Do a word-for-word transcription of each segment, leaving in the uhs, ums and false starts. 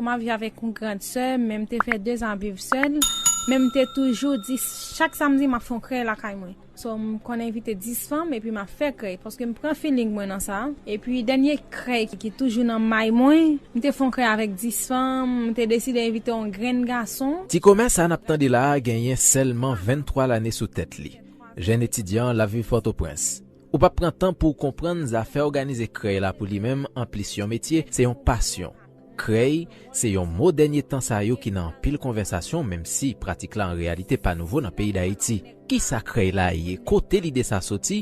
M ap viv avèk yon gran sè, men m te fè de zan ap viv sèl, men m te toujou di chak samdi m ap fè yon krèy lakay mwen. So, m konn envite dis fanm epi m ap fè krèy, paske m pran feeling mwen nan sa. Epi dènye krèy ki, ki toujou nan may mwen, m te fè yon krèy avèk dis fanm, m te deside envite yon grenn gason. Ti komè sa n ap tande la a genyen sèlman venntwa lane sou tèt li. Jèn etidyan, l ap viv Pòtoprens. Ou p ap pran tan pou w konprann zafè òganize krèy la pou li menm, anplis yon metye, se yon pasyon. Krèy, se yon mo dènye tan sa yo ki nan anpil konvèsasyon, menm si pratik la an reyalite pa nouvo nan peyi Dayiti. Kisa krèy la ye? Kote lide sa soti?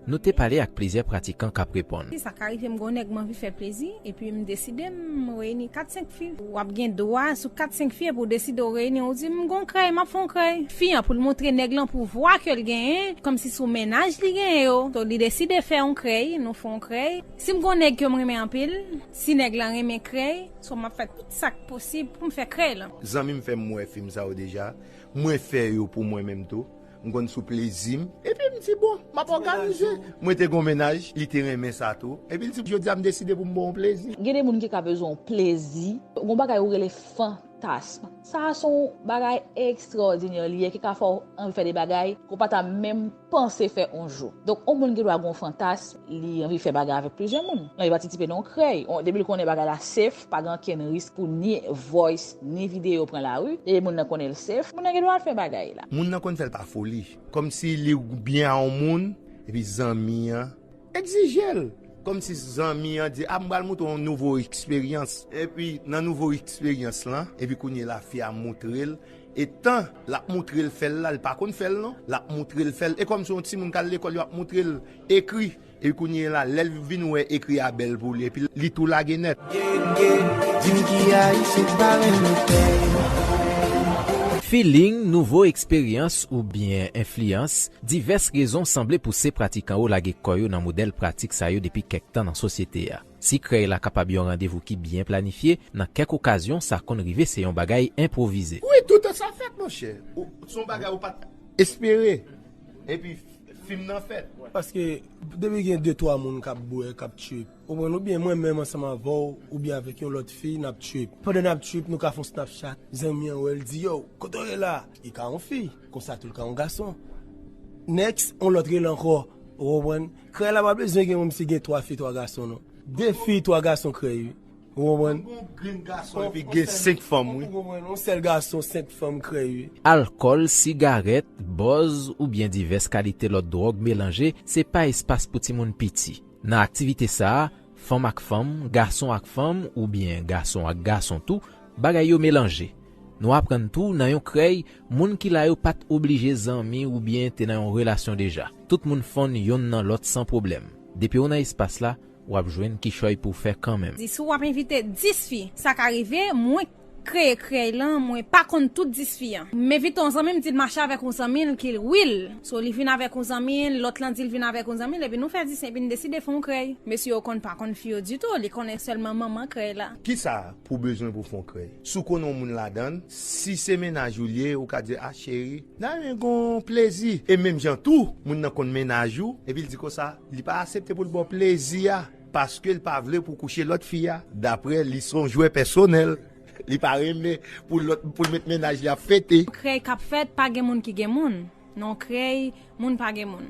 Nou te pale ak plizyè pratikan k ap reponn. Sa ka rive m gon nèg m anvi fè plezi, epi m deside m reyini kat senk fi. W ap gen dwa sou kat senk fi, epi w deside w reyini, w di m gon krèy, m ap fè yon krèy. Fi an, pou l montre nèg lan pouvwa ke l genyen, kòmsi sou mennaj li genyen yo. So, li deside fè yon krèy, nou fè yon krèy. Si m gon nèg ke m renmen anpil, si nèg lan renmen krèy, so m ap fè tout sa k posib pou m fè krèy lan. Zanmi m fè m wè fim sa yo deja. Mwen fè yo pou mwen menm tou. M konn sou plezi m. Epi m di, bon, m ap òganize. Mwen te gon mennaj, li te renmen sa tou. Epi l di, jodi a m deside pou m ba w yon plezi. Gen de moun ki ka bezwen yon plezi. Gon bagay ou rele fantasm. Sa a se yon bagay ekstraòdinè li ye ki ka fè w anvi fè de bagay ke w pa ta menm panse fè yon jou. Donk, yon moun gen dwa gen yon fantasm, li anvi fè bagay avèk plizyè moun. Nan li patisipe nan yon krèy. On, depi l konnen bagay la safe, pa gen okenn risk pou ni voice, ni videyo pran lari. Depi moun nan konnen l safe, moun nan gen dwa al fè bagay la. Moun nan konn fè l pa foli. Kòmsi li byen a yon moun, epi zanmi an egzije l. Kòmsi zanmi an di, a, m pral montre w yon nouvo eksperyans. Epi nan nouvo eksperyans lan, epi kounye la fi a montre l. E tan l ap montre l fè l la, li pa konn fè l non. L ap montre l fè l. E kòmsi yon timoun k al lekòl, yo ap montre l ekri. E kounye la, lè l vin wè ekri a bèl pou li, epi li tou lage nèt. Di m ki ayisyen pa renmen pèy. Feeling, nouvo eksperyans oubyen enfliyans, divès rezon sanble pouse pratikan yo lage kò yo nan modèl pratik sa yo depi kèk tan nan sosyete a. Si krèy la kapab yon randevou ki byen planifye, nan kèk okazyon, sa konn rive se yon bagay enpwovize. Wi, toutan sa fèt, monchè. Ou, se yon bagay ou pa t espere. Epi, fim nan fèt. Paske, depi gen de, twa moun k ap bwè, k ap trip, ou konprann, oubyen mwen menm ansanm avè w, oubyen avèk yon lòt fi, n ap trip. Pandan n ap trip, nou ka fè yon Snapchat. Zanmi an wè l di, yo, kote w ye la? Li ka yon fi. Konsa tou l ka yon gason. Next, yon lòt rele ankò. Ou konprann? Krèy la pa bezwen gen menm si gen twa fi, twa gason non. De fi, twa gason krèy wi. Ou konprann? Gon grenn gason epi gen senk fanm wi. Ou konprann? Yon sèl gason, senk fanm krèy wi. Alkòl, sigarèt, bòz oubyen divès kalite lòt dwòg melanje, se pa espas pou timoun piti. Nan aktivite sa a, fanm ak fanm, gason ak fanm, oubyen gason ak gason tou, bagay yo melanje. Nou aprann tou, nan yon krèy, moun ki la yo pa t oblije zanmi oubyen te nan yon relasyon deja. Tout moun fonn yonn nan lòt san pwoblèm. Depi w nan espas la, w ap jwenn kichòy pou w fè kanmenm. Di si w ap envite dis fi, sa ka rive, mwen kreye krèy lan, mwen pa konn tout dis fi an. M envite yon zanmi, m di l mache avèk yon zanmi l ki real. So, li vin avèk yon zanmi l, lòt lan di l vin avèk yon zanmi l, epi nou fè dis, epi n deside fè yon krèy. Mesye yo konn pa konn fi yo ditou, li konnen sèlman manman krèy la. Kisa pou w bezwen pou w fè yon krèy? Si w konnen yon moun ladan l, si se mennaj ou l ye, ou ka di, a cheri, n a renmen gon plezi. E menm jan tou, moun nan konn mennaj ou, epi l di konsa, li pa aksepte pou l ba w plezi a, paske l pa vle pou w kouche lòt fi a. Daprè li, se yon jwè pèsonèl. Li pa renmen pou lòt, pou l met mennaj li ap fete. Krèy k ap fèt, pa gen moun ki gen moun. Non krèy, moun pa gen moun.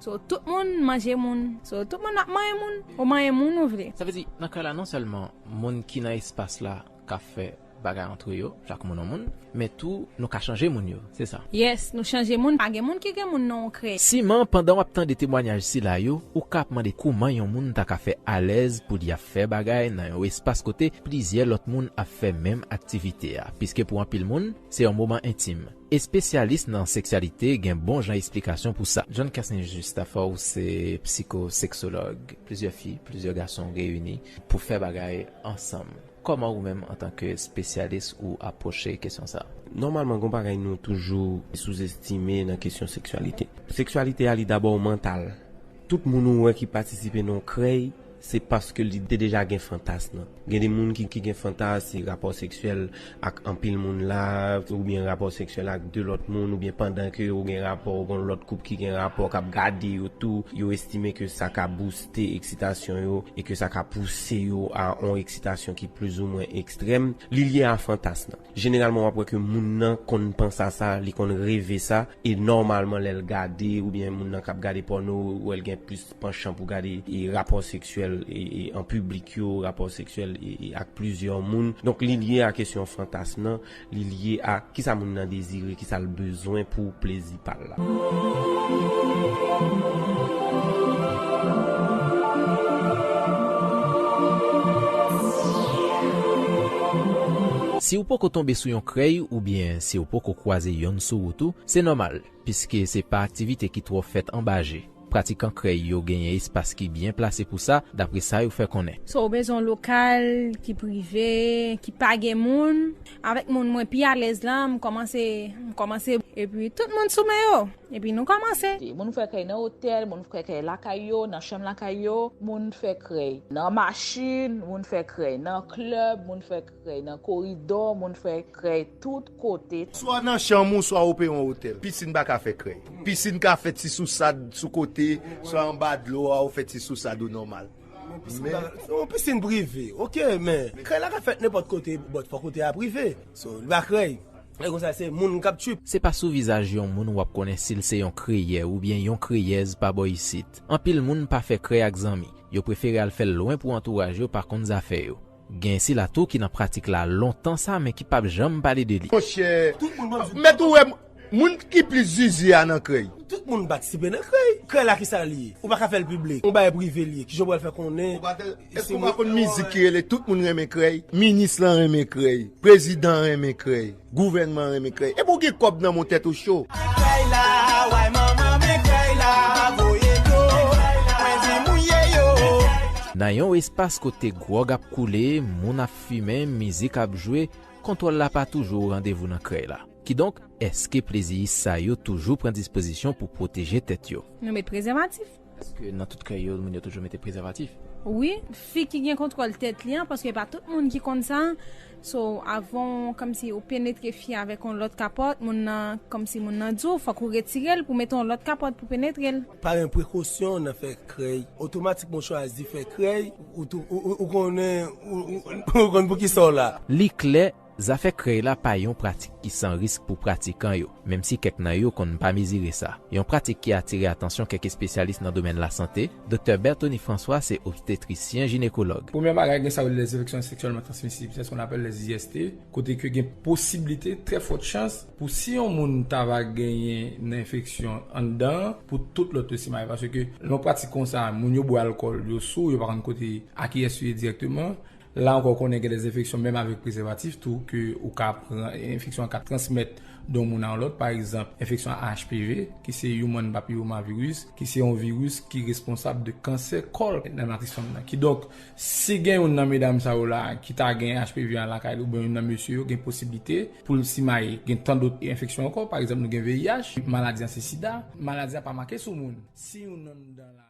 So, tout moun manje moun. So, tout moun ap manyen moun. Ou manyen moun ou vle. Sa vle di, nan krèy la, non sèlman moun ki nan espas la ka fè bagay antre yo, chak moun yon moun, men tou, nou ka chanje moun yo, se sa. Yes, nou chanje moun, pa gen moun ki gen moun nan yon krèy. Siman, pandan w ap tande temwanyaj sila yo, ou ka ap mande kòman yon moun ta ka fè alèz pou li ap fè bagay nan yon espas kote plizyè lòt moun ap fè menm aktivite a, piske pou anpil moun, se yon moman entim. Espesyalis nan seksyalite gen bon jan esplikasyon pou sa. John Cassin Justafor, ou se psikoseksològ. Plizyè fi, plizyè gason reyini pou fè bagay ansanm. Kòman ou menm, antanke espesyalis, ou apwoche kesyon sa a? Nòmalman, gon bagay nou toujou souzestime nan kesyon seksyalite. Seksyalite a, li dabò mantal. Tout moun ou wè ki patisipe nan yon krèy, Se paske li te deja gen fantas nan. Gen de moun ki, ki gen fantas, se rapò seksyèl ak anpil moun la, oubyen rapò seksyèl ak de lòt moun, oubyen pandan ke ou gen rapò, ou gen lòt koup ki gen rapò, k ap gade yo tou, yo estime ke sa ka booste eksitasyon yo e ke sa ka pouse yo a on eksitasyon ki plizoumwen ekstrèm. Li lye a fantas nan. Jeneralman, w ap wè ke moun nan konn panse a sa, li konn reve sa, e nòmalman, lè l gade, oubyen moun nan k ap gade pòno, ou wè l gen plis panchan pou gade e rapò seksyèl e, e an piblik yo, rapò seksyèl e, e ak plizyè moun. Donk, li lye a kesyon fantas nan, li lye a kisa moun nan dezire, kisa l bezwen pou plezi pa l la. Si w poko tonbe sou yon krèy oubyen si w poko kwaze yonn sou wout ou, se nòmal, piske se pa aktivite ki twò fèt anba je. Pratikan krèy yo genyen espas ki byen plase pou sa, dapre sa yo fè konnen. So, w bezwen yon lokal ki prive, ki pa gen moun. Avèk moun mwen pi alèz la, m kòmanse, m kòmanse, epi tout moun sou men yo. Epi nou kòmanse. Moun fè krèy nan otèl, moun fè krèy lakay yo, nan chanm lakay yo, moun fè krèy nan machin, moun fè krèy nan klèb, moun fè krèy nan koridò, moun fè krèy tout kote. Swa nan chanm ou, swa ou peye yon otèl. Pisin pa ka fè krèy. Pisin ka fè ti sousad sou kote, swa anba dlo a, ou fè ti sousad ou nòmal. Men, yon pisin prive, oke, men krèy la ka fèt nenpòt kote, but fò kote a prive. So, li pa krèy. E konsa, se moun k ap trip. Se pa sou vizaj yon moun w ap konnen si l se yon kreyè oubyen yon kreyèz pa bò isit. Anpil moun pa fè krèy ak zanmi. Yo prefere al fè l lwen pou antouraj yo pa konn zafè yo. Gen sila tou ki nan pratik la lontan sa, men ki p ap janm pale de li. Monchè, tout moun ban m di mèt ou wè m- Moun ki plis zizi a nan krèy. Tout moun patisipe nan krèy. Krèy la kisa l ye? Ou pa ka fè l piblik. Yon bagay prive l ye. Kijan w pral fè konnen? Èske ou pa konn mizik ki rele tout moun renmen krèy? Minis lan renmen krèy. Prezidan renmen krèy. Gouvènman renmen krèy. Epi w gen kòb nan men w, tèt ou cho. Krèy la, way manman men krèy la, voye do. Mwen di mouye yo. Nan yon espas kote gwòg ap koule, moun ap fimen, mizik ap jwe, kontwòl la pa toujou o randevou nan krèy la. Kidonk, èske pleziyis sa yo toujou pran dispozisyon pou pwoteje tèt yo? Nou met prezèvatif. Èske nan tout krèy yo, moun yo toujou mete prezèvatif? Wi, fi ki gen kontwòl tèt li an, paske pa tout moun ki konn sa. So, avan w, kòmsi ou penetre fi avèk yon lòt kapòt, moun nan, kòmsi moun nan di w, fòk ou retire l pou mete yon lòt kapòt pou penetre l. Pa gen prekosyon nan fè krèy. Otomatikman w chwazi fè krèy, ou, tou- ou, ou, ou konnen, ou, ou, ou konn pou ki sa w la. Li klè, zafè krèy la pa yon pratik ki san risk pou pratikan yo, menm si kèk nan yo konn pa mezire sa. Yon pratik ki atire atansyon kèk espesyalis nan domèn lasante, Doktè Berthony François se obstetrisyen jinekològ. Premye bagay, gen sa yo rele les infections sexuellement transmissibles, c'est ce qu'on appelle les I S T, kote ke gen posiblite, trè fòt chans, pou si yon moun ta va genyen nan enfeksyon anndan, pou tout lòt yo simaye. Paske lè yon pratik konsa, moun yo bwè alkòl, yo sou, yo pa konn kote a kiyès yo ye dirèkteman. La ankò, konnen gen de enfeksyon, menm avèk prezèvatif tou, ke ou ka pran, enfeksyon an ka transmèt de yon moun a yon lòt. Pa egzanp, enfeksyon a H P V, ki se Human Papillomavirus, ki se yon viris ki responsab de kansè kòl nan matris fanm nan. Kidonk, si gen youn nan medam sa yo la ki ta gen H P V an lakay li, oubyen youn nan mesye yo, gen posiblite pou l simaye. Gen tan dòt enfeksyon ankò, pa egzanp, nou gen V I H, maladi an se sida, maladi a pa make sou moun. Si youn anndan la,